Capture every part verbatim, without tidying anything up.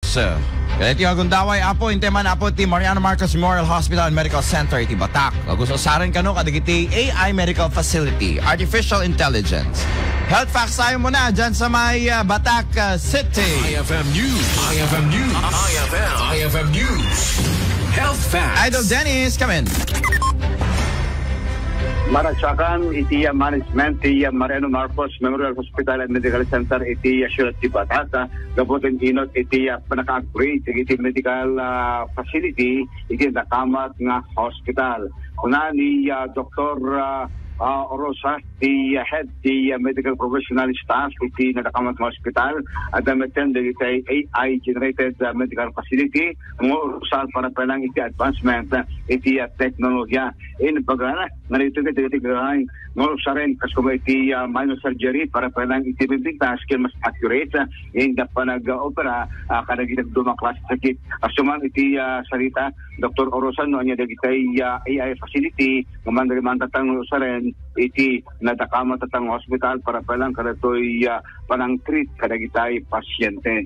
Kadagiti agundaway, Apo, intay man, Apo, ti Mariano Marcos Memorial Hospital and Medical Center iti Batak. Agusar-usaren kano kadagiti A I medical facility, artificial intelligence. Health facts tayo muna dyan sa may, ah, Batak, ah, City. I F M News. I F M News. I F M. I F M News. Health facts. Idol Dennis, come in. Maragsakan iti, ah, management ti, ah, Mariano Marcos Memorial Hospital and Medical Center iti, ah, siyudad ti Batak, ah, gapu ti inut iti, ah, panaka-upgrade iti medical, ah, facility iti nakamat nga hospital. Kuna ni, ah, Doktor, ah, ah, Orosa, ti, ah, head ti, ah, medical professional staff iti nadakamat nga hospital, adda metten dagiti A I generated, ah, medical facility nga urusan para pay lang iti advancement, ah, iti, ah, teknolohiya. Imbagana nga ditoy kadagiti gagahaen nga usaren kas koma iti, ah, minor surgery para pay lang iti bimbingtas ken mas accurate, ah, iti panag-opera, ah, kadagiti dadduma a klase ti sakit. Kastoy man iti, ah, sarita, Doktor Orosan, no ania dagiti, ah, A I facility nga mangruar man tatang usaren iti nadakamat tatang hospital para pay lang kadatoy, ah, panang-treat kadagiti pasyente.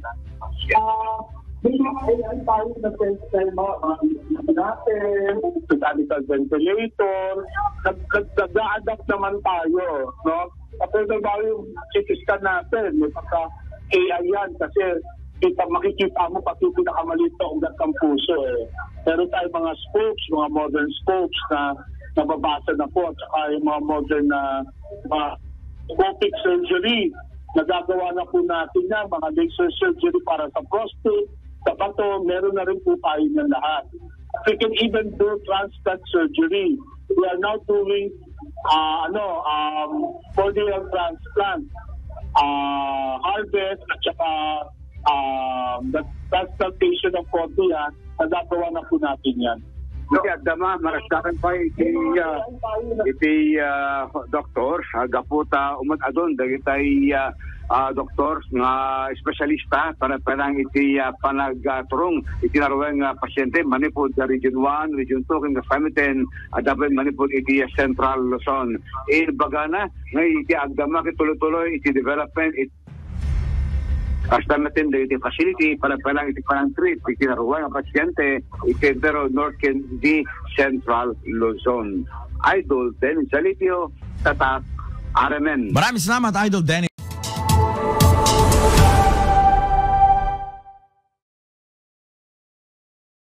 Ah, may mga A I tayo na pwede tayo mga, mga natin, mechanical ventilator, nag-, nag-, nag-a-adapt naman tayo, no? Kapag bago yung C T scan natin, may pagka A I yan kasi kita, makikita mo pati pinakamaliit na ugat ng puso, eh. Meron tayong mga scopes, mga modern scopes na nababasa na po, at saka yung mga modern na mga robotic surgery, nagagawa na po natin yan, mga laser surgery para sa prostate, sa bato, meron na rin po tayo ng lahat. We can even do transplant surgery. We are now doing, ah, ano, um, corneal transplant, ah, harvest, at saka, um, the transplantation of cornea, nagagawa na po natin yan. Iti agdama, maragsakan pay iti, ah, iti, ah, doktor, ah, gapu ta umad-adun dagiti, ah, ah, doktor nga espesyalista para pay lang iti, ah, panagturong iti naruen nga pasyente manipud, ah, Region one, Region two, ken kasamiten, adda pay manipud iti, ah, Central Luzon. Imbagana nga iti agdama ket tuloy-tuloy iti development, it-, kasta metten dagiti facility para pay lang iti panang-treat iti naruen nga pasyente iti entero North ken di Central Luzon. Idol Dennis Jalipio, Tatak, R M N. Maraming salamat, Idol Dennis.